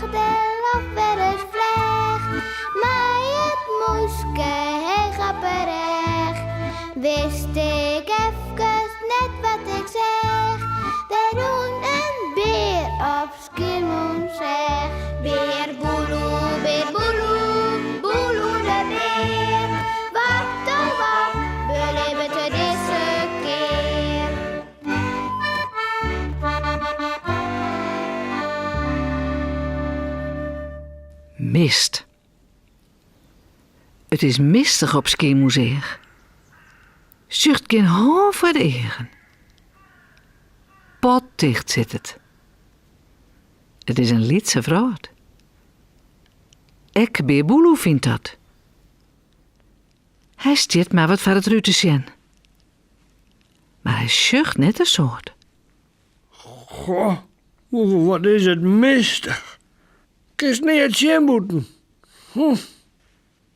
de loft wer ris fleach. Mei it mûske heech op 'e rêch wist ik efkes net wat ik seach. Der rûn in bear op Skiermûntseach. Bear Boeloe, bear Boeloe, Boeloe de bear. Wat oh wat belibbet er dizze kear? Mist. It is mistich op Skiermûntseach. Sjocht gjin hân foar de eagen. Potticht sit it. It is in lytse wrâld. Ek Bear Boeloe fynt dat. Hy stiet mar wat foar it rút te sjen. Mar hy sjocht net in soad. Goh, wat is it mistich. Kinst neat sjen bûten. Hm.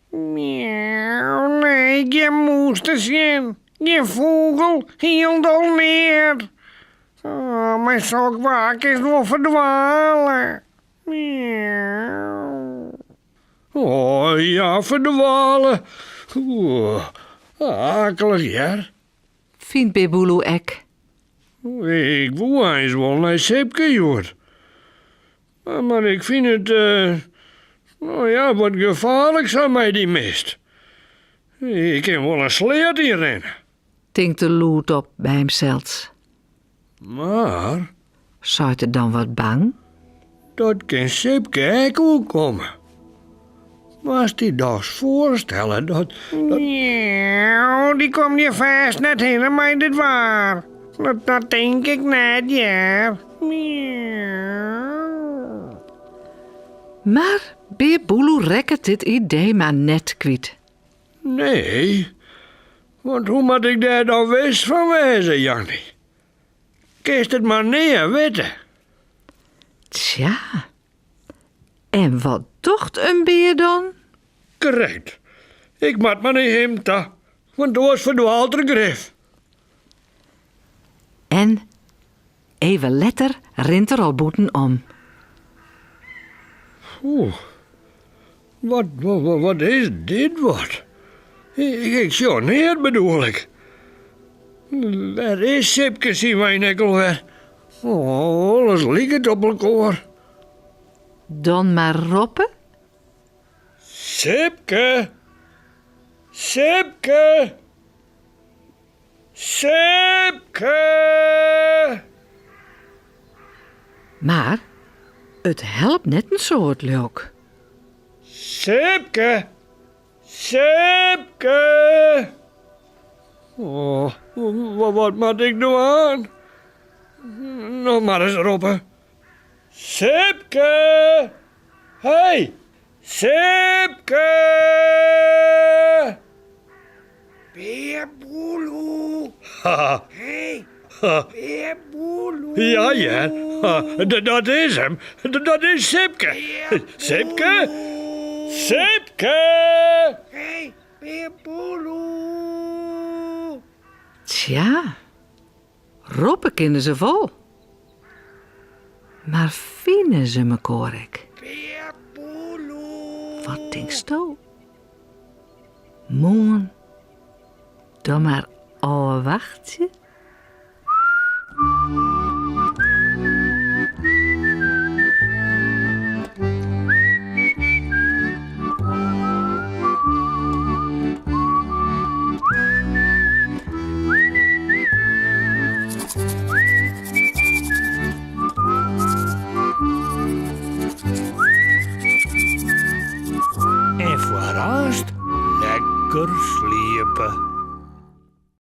Miauw, nee, gjin mûs te sjen, gjin fûgel, hielendal neat. Oh, mei sok waar kinst wol ferdwale. Miauw. Oh ja, ferdwale. Oeh, akelich hear. Fynt Bear Boeloe ek. Ik woe eins wol nei Sipke hjoed. Mar ik fyn it, no ja, wat gefaarlik sa mei dy mist. Ik kin wol in sleat yn rinne. Tinkt er lûdop by himsels. Mar. Seit er dan wat bang. Dat kin Sipke ek oerkomme. Moatst dy dochs foarstelle dat. Miauw, dy komt hjir fêst net hinne mei dit waar. Dat tink ik net, hear. Miauw. Mar Bear Boeloe rekket dit idee mar net kwyt. Nee, want hoe moat ik dêr dan wis fan wêze, Janny? Kinst it mar nea witte. Tsja, en wat docht in bear dan? Krekt. Ik moat mar nei him ta, want oars ferdwaalt er grif. En even letter rint er al bûten om. Oeh, wat, wat, wat is dit wat? Ik sjoch neat bedoel ik. Wêr is Sipke syn wein ek alwer? Oh, alles liket op elkoar. Dan mar roppe. Sipke! Sipke! Sipke! Mar it helpt net in soad, leau 'k. Sipke! Sipke! Oh, wat moat ik dwaan? Noch mar ris roppe. Sipke! Hey! Sipke! Bear Boeloe! Hey! Bear Boeloe! Ja, ja, dat is him. Dat is Sipke. Sipke? Sipke! Hey, Bear Boeloe! Tsja, roppe kinne se wol. Mar fine se mekoar ek? Wat tinksto? Moarn dan mar ôfwachtsje? En foarearst lekker sliepe.